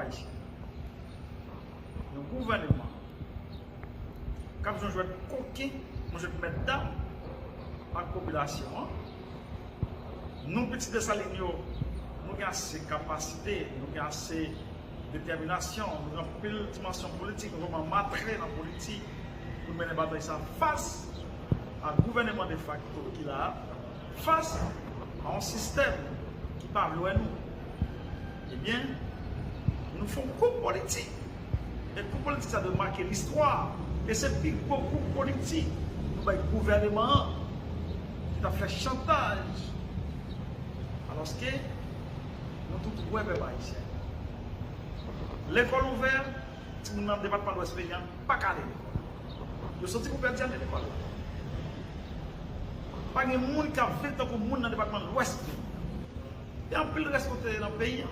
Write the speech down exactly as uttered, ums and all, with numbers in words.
Ayisyen. Yon gouvènman k ap jwe yon jwèt koken, yon jwèt mètdam ak popilasyon an. Nou, pitit Desalin yo, nou gen ase kapasite, nou gen ase detèminasyon, nou gen anpil dimansyon politik, nou vrèman matre nan politik pou mennen batay sa fas a gouvènman defakto ki la a, fas a yon sistèm ki pa vle wè nou. Ebyen, nou fè yon kou politik. E kou politik sa dwe make listwa. E se pi gwo kou politik nou bay gouvènman an ki t ap fè chantaj. Alòske nou tout wè, pèp ayisyen, lekòl ouvè, timoun nan depatman Lwès peyi a pa ka ale lekòl. Yo soti pou pèdi ale lekòl. Pa gen moun k ap viv tankou moun nan depatman Lwès peyi a. Gen anpil rès kote nan peyi a.